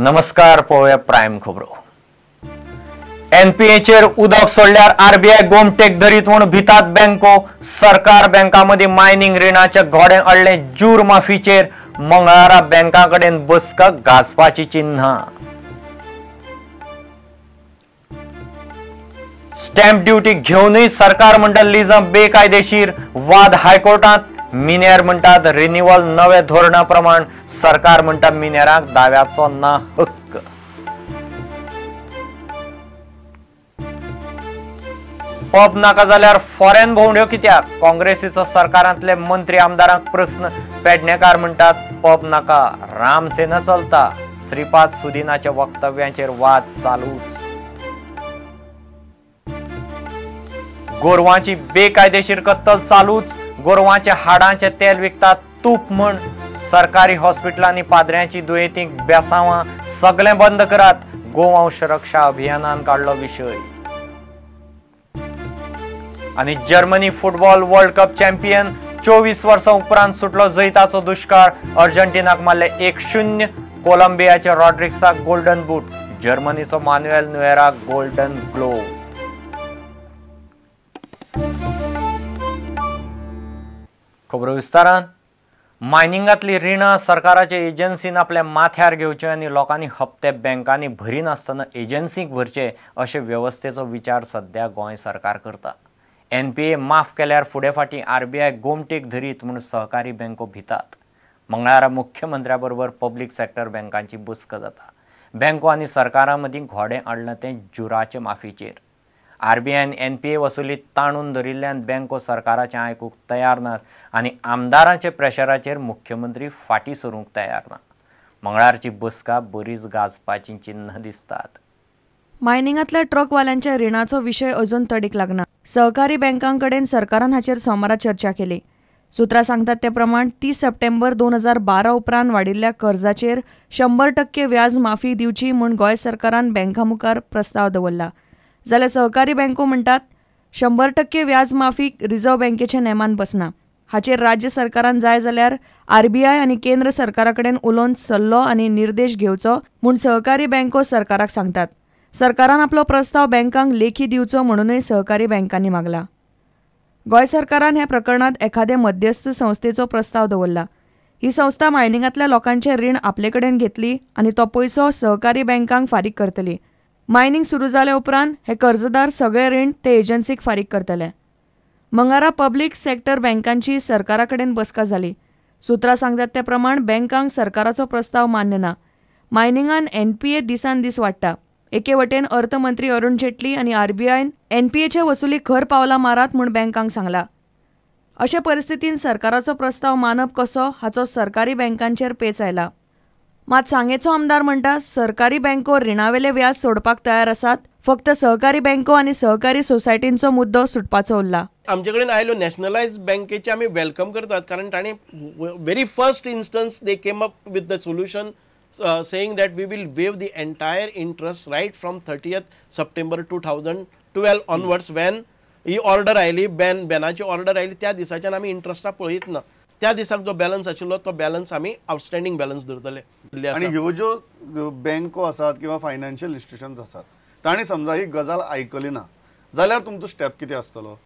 नमस्कार, पळोवया प्रायम खबरो. एनपीएचेर उदक सोडल्यार आरबीआय गोमटेक धरीत म्हूण भितात बँको. सरकार बँकां मदीं मायनिंग रिणाचे घोडे अडले जूर माफीचेर. मंगळारा बँकां कडेन बसका गाजपाची चिन्हां. स्टॅम्प ड्युटी घेवनूय सरकार म्हणटा लिजां बेकायदेशीर. वाद हायकोर्टांत. मिनेर म्हणटात रिन्युअल नवे धोरणा प्रमाण. सरकार म्हणटा मिनेरांक दाव्याचो ना हक्क. पब नाका जाल्यार फॉरेन भोंवड्यो कित्याक? काँग्रेसीचो सरकारांतले मंत्री आमदारांक प्रस्न. पेडणेकार म्हणटात पब नाका, रामसेना चलता. श्रीपाद सुदिनाच्या वक्तव्यांचेर वाद चालूच. गोरवांची बेकायदेशीर कत्तल चालूच. गोरवांच्या हाडांचे तेल विकतात तूप म्हण. सरकारी हॉस्पिटलांनी पाद्र्यांची दुयेंतींक बेसांवां सगळें बंद करात. गोवंश रक्षा अभियानान काडलो विशय. आनी Germany football world cup champion 24 वर्सां उपरांत सुटलो जैताचो दुश्काळ. अर्जेंटिनाक मारले 1-0. कोलंबियाच्या रॉड्रिक्साक गोल्डन बूट, जर्मनीचो मान्युएल न्युएराक गोल्डन ग्लोव. खबरो विस्तारान. मायनिंगांतली रिणां सरकाराचे एजन्सीन आपल्या माथ्यार घेवचे आनी लोकांनी हप्ते बँकांनी भरिनासतना एजन्सीक भरचे अशे वेवस्थेचो विचार सध्या गोंय सरकार करता. एनपीए माफ केल्यार फुडें फाटीं आरबीआय गोमटेक धरीत म्हूण सहकारी बँको भितात. मंगळारा मुख्यमंत्र्या बरोबर पब्लीक सेक्टर बँकांची बसका जाता. बँको आनी सरकारां मदीं घोडें अडलां तें जुराचे माफीचेर. आरबीआयन एनपीए वसुली ताणून धरिल्ल्यान बँको सरकाराचें आयकूंक तयार नात आनी आमदारांच्या प्रेशराचेर मुख्यमंत्री फाटीं सरूंक तयार ना. मंगळारची बसका बरीच गाजपाचीं चिन्हां दिसतात. मायनिंगांतल्या ट्रकवाल्यांच्या रिणाचो विशय अजून तडीक लागना. सहकारी बँकांकडेन सरकारान हाचेर सोमारा चर्चा केली. सुत्रां सांगतात ते प्रमाण 30 सप्टेंबर 2012 उपरांत वाडिल्ल्या कर्जाचेर 100% व्याज माफी दिवची म्हूण गोंय सरकारान बँकां मुखार प्रस्ताव दवरला. जाल्यार सहकारी बँको म्हणटात 100% व्याज माफी रिझर्व्ह बँकेच्या नेमान बसना. हाचेर राज्य सरकारान जाय जाल्यार आरबीआय आनी केंद्र सरकारा कडेन उलोवन सल्लो आनी निर्देश घेवचो म्हूण सहकारी बँको सरकाराक सांगतात. सरकारान आपलो प्रस्ताव बँकांक लेखी दिवचो म्हणूनय सहकारी बँकांनी मागला. गोंय सरकारान ह्या प्रकरणांत एखादे मध्यस्थ संस्थेचो प्रस्ताव दवरला. ही संस्था मायनिंगांतल्या लोकांचें रीण आपले कडेन घेतली आनी तो पयसो सहकारी बँकांक फारीक करतली. मायनिंग सुरू जाल्या उपरांत हे कर्जदार सगळे रीण ते एजन्सीक फारीक करतले. मंगळारा पब्लीक सेक्टर बँकांची सरकारा कडेन बसका जाली. सुत्रां सांगतात ते प्रमाण बँकांक सरकाराचो प्रस्ताव मान्य ना. मायनिंगान एनपीए दिसान दीस वाडटा. एके वटेन अर्थमंत्री अरुण जेटली आनी आरबीआयन एनपीएचे वसुली खर पावलां मारात म्हूण बँकांक सांगला. अशे परिस्थितीन सरकाराचो प्रस्ताव मानप कसो हाचो सरकारी बँकांचेर पेच आयला. मात सांगेचो आमदार म्हणटा सरकारी बँको रिणावेले व्याज सोडपाक तयार आसात, फक्त सहकारी बँको आनी सहकारी सोसायटींचो मुद्दो सुटपाचो उरला. आमचे कडेन आयलो नॅशनलायज बँकेचे आमी welcome करतात, कारण तांणी very first instance they came up with the solution saying that we will waive the entire interest right from 30th September 2012 onwards. When he order आयली, बॅनाची ऑर्डर आयली त्या दिसाच्यान आमी इंट्रस्टां पळयत ना. त्या दिसाक जो बॅलन्स आशिल्लो तो बॅलन्स आमी आउटस्टँडींग बॅलन्स धरतले. आनी ह्यो ज्यो बँको आसात किंवा फायनान्शियल इन्स्टिट्युशन्स आसात तांणी समजा ही गजाल आयकली ना जाल्यार तुमचो स्टेप कितें आसतलो?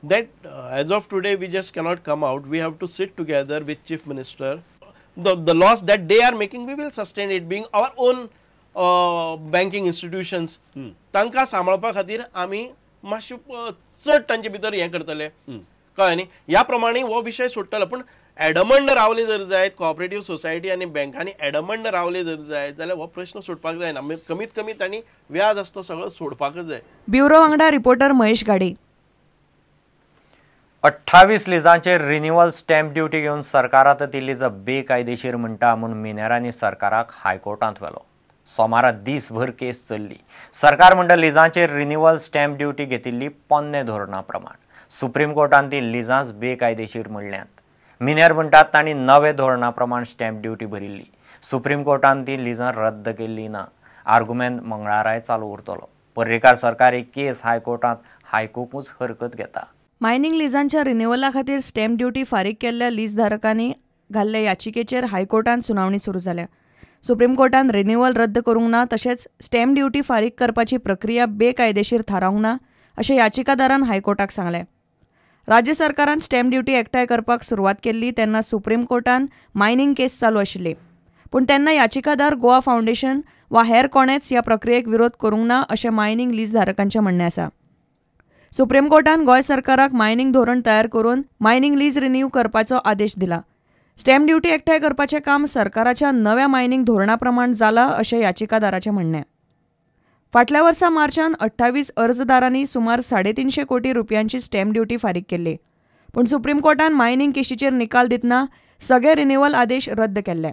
That as of today we just cannot come out. We have to sit together with chief minister. The loss that they are making we will sustain it, being our own banking institutions. तांकां सांबाळपा खातीर आमी मातशें चड तांचे भितर हें करतले, कळ्ळें न्ही? ह्या प्रमाणे हो विशय सुट्टलो. पूण एडमंड रावले जर जायत, कॉपरेटीव सोसायटी आनी बँकांनी एडमंड रावले जर जायत जाल्यार हो प्रश्न सुटपाक जायना. कमीत कमी तांणी व्याज आसता तो सगळो सोडपाकच जाय. ब्युरो वांगडा रिपोर्टर महेश गाडी. 28 लिजांचेर रिन्युअल स्टॅम्प ड्युटी घेवन सरकार आतां ती लिजां बेकायदेशीर म्हणटा म्हूण मिनेरांनी सरकाराक हायकोर्टांत व्हेलो. सोमारा दीसभर केस चल्ली. सरकार म्हणटा लिजांचेर रिन्युअल स्टॅम्प ड्युटी घेतिल्ली पोन्ने धोरणा प्रमाण. सुप्रीम कोर्टान ती लिजांच बेकायदेशीर म्हणल्यांत. मिनेर म्हणटात तांणी नवे धोरणा प्रमाण स्टॅम्प ड्युटी भरिल्ली. सुप्रीम कोर्टान ती लिजां रद्द केल्ली ना. आर्गुमेंट मंगळाराय चालू उरतलो. पर्रीकार सरकार ही केस हायकोर्टांत हायकूंकूच हरकत घेता. मायनिंग लिजांच्या रिन्युअला खातीर स्टॅम्प ड्युटी फारीक केल्ल्या लीजधारकांनी घाल्ले याचिकेचेर हायकोर्टांत सुनावणी सुरू जाल्या. सुप्रीम कोर्टान रिन्युअल रद्द करूंक ना तशेंच स्टॅम्प ड्युटी फारीक करपाची प्रक्रिया बेकायदेशीर थारावंक ना अशें याचिकादारान हायकोर्टाक सांगलें. राज्य सरकारान स्टॅम्प ड्युटी एकठांय करपाक सुरवात केल्ली तेन्ना सुप्रीम कोर्टान मायनिंग केस चालू आशिल्ली, पूण तेन्ना याचिकादार गोवा फावंडेशन वा हेर कोणेच ह्या प्रक्रियेक विरोध करूंक ना अशें मायनिंग लीज धारकांचें म्हणणें आसा. सुप्रीम कोर्टान गोंय सरकाराक मायनिंग धोरण तयार करून मायनिंग लीज रिन्यू करपाचो आदेश दिला. स्टॅम्प ड्युटी एकठांय करपाचें काम सरकाराच्या नव्या मायनिंग धोरणा प्रमाण जालां अशें याचिकादाराचें म्हणणें. फाटल्या वर्सा मार्चान 28 अर्जदारांनी सुमार 350 कोटी रुपयांची स्टॅम्प ड्युटी फारीक केल्ली, पूण सुप्रीम कोर्टान मायनिंग केशीचेर निकाल दितना सगळे रिन्युअल आदेश रद्द केल्ले.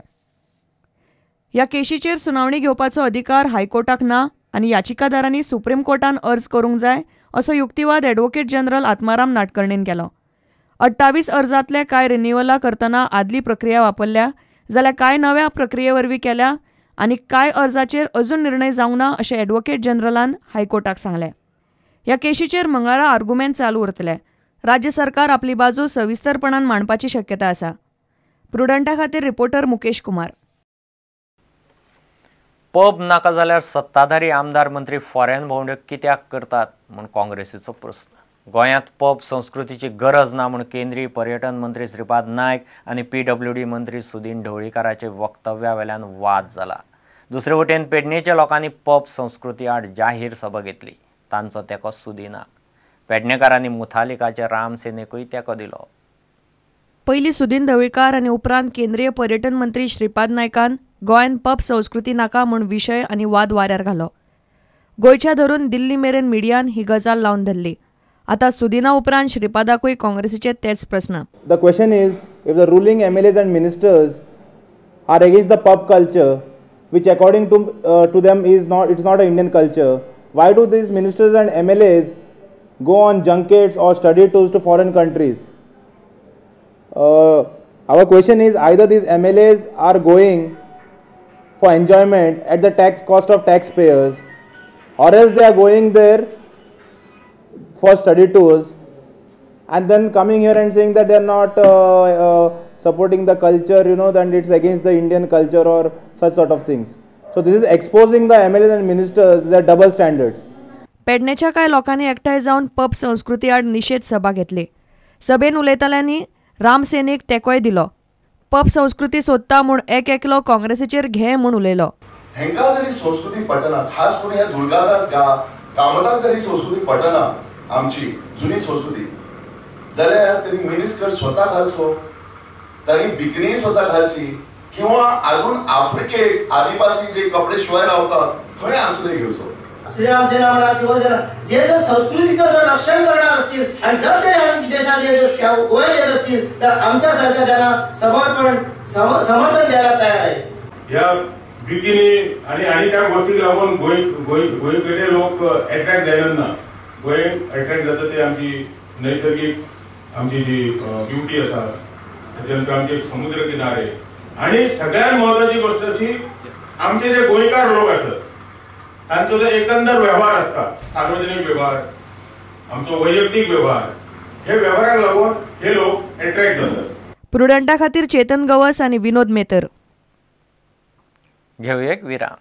ह्या केशीचेर सुनावणी घेवपाचो अधिकार हायकोर्टाक ना आनी याचिकादारांनी सुप्रीम कोर्टान अर्ज करूंक जाय असो युक्तिवाद ॲडव्होकेट जनरल आत्माराम नाटकर्णीन केलो. 28 अर्जांतले कांय रिन्युअलां करतना आदली प्रक्रिया वापरल्या जाल्यार कांय नव्या प्रक्रिये वरवीं केल्या आनी कांय अर्जाचेर अजून निर्णय जावंक ना अशें ॲडव्होकेट जनरलान हायकोर्टाक सांगलें. ह्या केशीचेर मंगळारा आर्गुमेंट चालू उरतले. राज्य सरकार आपली बाजू सविस्तरपणान मांडपाची शक्यता आसा. प्रुडंटा खातीर रिपोर्टर मुकेश कुमार. पब नाका जाल्यार सत्ताधारी आमदार मंत्री फॉरेन भोंवड्यो कित्याक करतात म्हूण काँग्रेसीचो प्रस्न. गोंयांत पब संस्कृतीची गरज ना म्हूण केंद्रीय पर्यटन मंत्री श्रीपाद नायक आनी पीडब्ल्यूडी मंत्री सुदीन ढवळीकाराचे वक्तव्या वेल्यान वाद जाला. दुसरे वटेन पेडणेच्या लोकांनी पब संस्कृती आड जाहीर सभा घेतली. तांचो तेंको सुदीनाक. पेडणेकारांनी मुथालिकाचे रामसेनेकूय तेंको दिलो. पयलीं सुदीन ढवळीकार आनी उपरांत केंद्रीय पर्यटन मंत्री श्रीपाद नायकान गोंयान पब संस्कृती नाका म्हूण विशय आनी वाद वाऱ्यार घालो. गोंयच्या धरून दिल्ली मेरेन मिडियान ही गजाल लावन धरली. आता सुदिना उपरांत श्रीपादाकूय काँग्रेसीचे तेच प्रस्न. The question is if the ruling MLAs and ministers are against the pub culture, which according to them is not, it's not a Indian culture, why do these ministers and MLAs go on junkets or study tours to foreign countries? Our question is either these MLAs are going for enjoyment at the tax cost of taxpayers, or else they are going there for study tours and then coming here and saying that they are not supporting the culture, you know, then it's against the Indian culture or such sort of things. So this is exposing the MLAs and ministers, their double standards. पेडणेच्या कांय लोकांनी एकठांय जावन pub संस्कृती आड निशेध सभा घेतली. सभेन उलयतल्यांनी रामसेनेक तेंकोय दिलो. पब संस्कृती सोदता म्हूण एक एकलो काँग्रेसीचेर घे म्हूण उलयलो. हेंका जरी संस्कृती पटना, खास करून ह्या दुर्गादास कामताक जरी संस्कृती पटना, आमची जुनी संस्कृती, जाल्यार त्यांनी मिनिस्कर स्वता घालचो, तांणी बिकनी स्वता घालची, किंवा अजून आफ्रिकेक आदिवासी जे कपडे शिवाय रावतात थंय आसले घेवचो. श्रीराम सेना म्हणा, शिवसेना, जे जर संस्कृतीचं जर रक्षण करणार असतील आणि जर ते विदेशात येत असतील, गोव्यात येत असतील, तर आमच्यासारख्या त्यांना समर्थन द्यायला तयार आहे. या बिकिनी आणि आणि त्या गोष्टीक लागून गोंय गोंय गोंयकडे लोक एट्रॅक्ट जायना ना. गोंय एट्रॅक्ट जाता ते आमची नैसर्गिक आमची जी ब्युटी आसा, त्याच्या नंतर आमचे समुद्र किनारे, आणि सगळ्यात महत्वाची गोष्ट अशी आमचे जे गोंयकार लोक आसत तांचो जो एकंदर व्यवहार आसता, सार्वजनिक व्यवहार, आमचो वैयक्तीक व्यवहार, हे व्यवहाराक लागून हे लोक एट्रॅक्ट जातात. प्रुडंटा खातीर चेतन गवस आणि विनोद मेतर. घेऊया एक विराम.